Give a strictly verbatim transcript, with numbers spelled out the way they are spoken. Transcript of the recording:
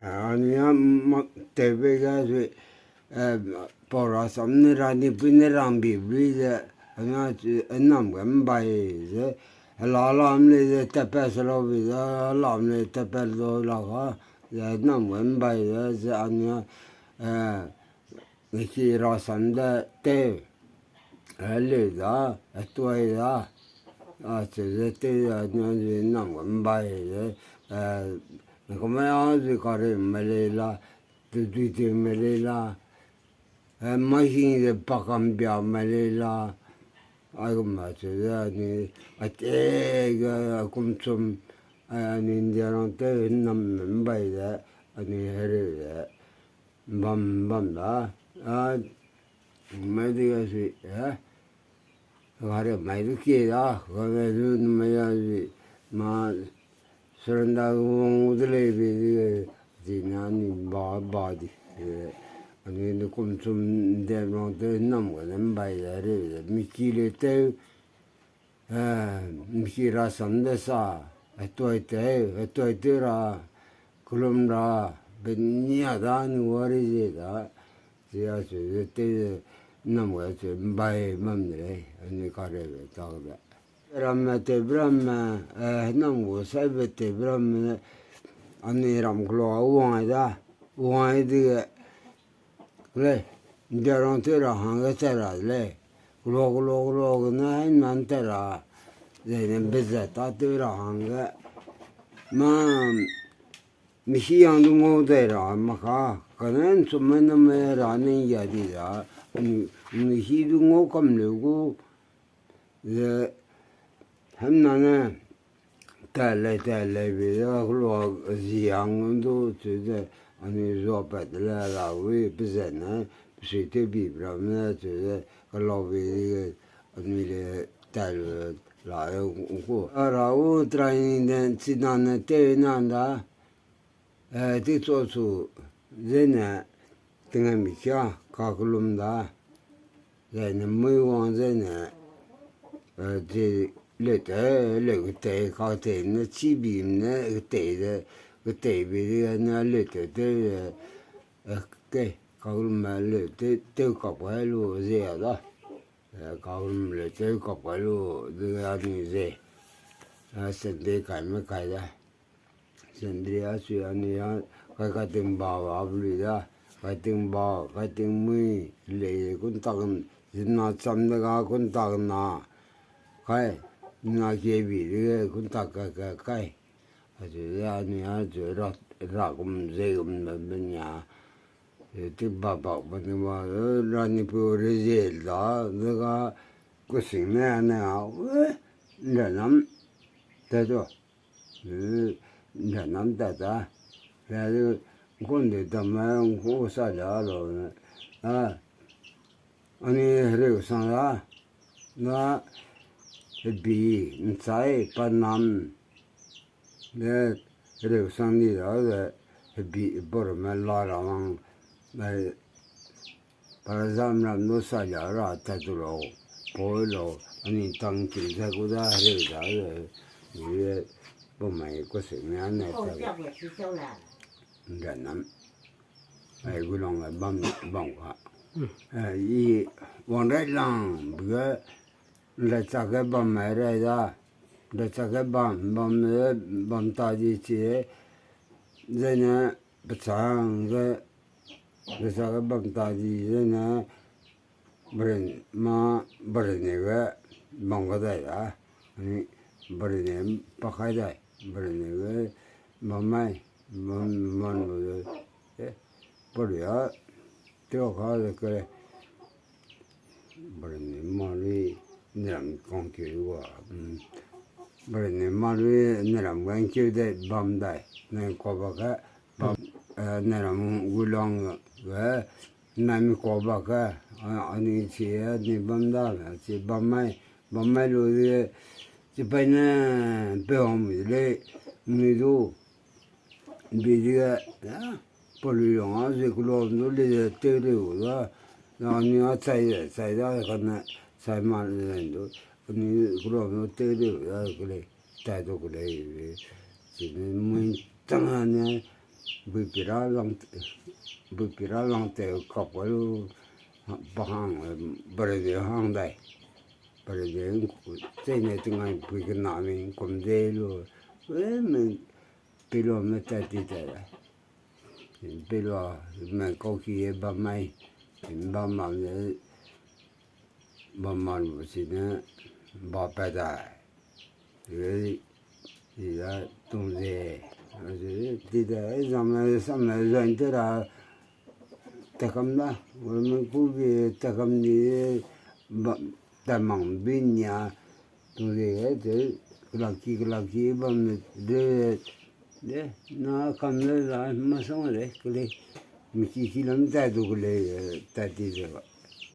Anui a ma-, tewbe ga sui, eh, pau rasam ne ra ni pui ne rang bi bui ze, anui a chu, eh, nam ge mbai ze, hela lam le ze, tepe se lau bi ze, lam le tepe lau la ga, ze nam ge mbai ze, ze anui a, eh, niki rasam de tew, eh, le da, eh, tuai da, a, che ze tew da, anui a ze nam ge mbai ze, eh, ne kome a ze kare me le la, te dui te me le la, eh, ma hing ze pakam bia me le la, a gu ma che ze anui, a te ga, a kum chum, eh, anui India rang tew nam me mbai ze, anui hereu ze, bam, bam da, a, mai di ga si, eh, gare mai du kie da, gare du mai ya si, ma, surrender wang de lei be di ga, di na ni ba, ba di, eh, anui ne kum chum de rang tew nam ga ne mbai da re, mi ki le tew, eh, mi ki rasam de sa, eh, tuai tew, eh, tuai tew ra, kelum ra, be nia da, ni wari ze da, ze a chu ze tew ze, nam ga chu mbai bam de lei, anui kare be tak de. Ramme tewbe ramme, eh, nam gu saibe tewbe ramme, anui ram kelua wang ai da, wang ai di ge, lei, India rang tew ra hangge tat ra de lei, kelua, kelua, kelua gene hainan tat ra, zene bezat ta tew ra hangge, ma, misi yang du ngau dai ra mak ka, kane nchumme numme ra ning ya di da, mi, misi du ngau kam leu gu, ze, hemna ne, tat lei, tat lei be ze, kelua zi hang du chu ze, anui zuapat de le ra wi, pe zene, pe sui tew bi ramme chu ze, kelau be di ge, anui le tat lu la e ku. A ra u training de, china ne tew nan da, eh, ti chu chu, zene, tinga mi kia, kakelum da, zene mui wang zene, eh, di le te, le ketei, katei ne, chi bi ne, ketei de, ketei be di ne, le te te, eh, ke, kakelum le te, tew kap kai lu ze a da. Eh, kakelum le tew kap kai lu, di anui ze. Eh, sende kai me kai da. Sendri a sui anui a, kai kating ba a beli da, kating ba, kating mui, lei kun tak, zina cham de ga kun tak na, kai, na ke bi de kun tak ka, ka, kai. A sui anui a sui ra, ra kum ze kum da benia. Eh, ti ba ba ba ni ma, eh, ra ni pu re ze da, de ga, kusing ne, ne a, eh, nda nam, te do. Nda nam ta ta. Ra du, nkunde tamme, nku sa la lo ne. A, ani hereu sang la. Na, hebi, nchai, pa nam. Ne, hereu sang ni la, hebi, bor me la ra wang. Ne, Parazam ram nu sa ya ra tat tu lau, poi lau, ani tang kin ze gu da hereu da, eh, ni le, bumai ku se mi a ne ta. Nda nam. Ai, gu long, eh, bam, bam ka. Eh, i wang rai lang, bu ge, nda cha ge bam mai rai da. Nda cha ge bam, bam, eh, bam ta di chi, eh, zene, pechang ge, pechang ge bam ta di zene, beren ma, beren ne ge bam ga dai da. Ni beren ne pa kai dai, beren ne ge bam mai, bam, bam lu de, eh, pa lu ya, teo ka de ke, Beren ne ma lui neram kang keu wa, mm. Beren ne ma lui neram gang keu dai bam dai. Nai ko ba ge bam, eh, neram gu long ge, nai mi ko ba ge, a, ani chi, ani bam da, chi bam mai, bam mai lu de, chi pai ne, pe hong mi le, mi du. Bi di ge, ya, polui long a, ze kulo du le ze tew reu da, na ni a chai ze, chai da, kane, chai ma le ze du, ni kulo du tew reu da, kule, tai du kule, ze, ze, mui tang a ne, Buipira lang, buipira lang te kap ka lu, pa hang, bare de hang dai. Bare de, chene tingai pui kena mi kum de lu, e, me, pilo me tat ti te. Pilo me kau ki e bam mai, bam ma ne, bam ma lu si ne, ba pa dai. Zi, zi da tung ze, zi, di da, e, zame, same, zan te ra, takam da, wame ku bi takam di, ba, tamang bi nia, tung ze, e, te, kelaki, kelaki, bam de, de, na kam le la, masang le, kele, miki ki lam ta du kele, e, ta ti ze ba.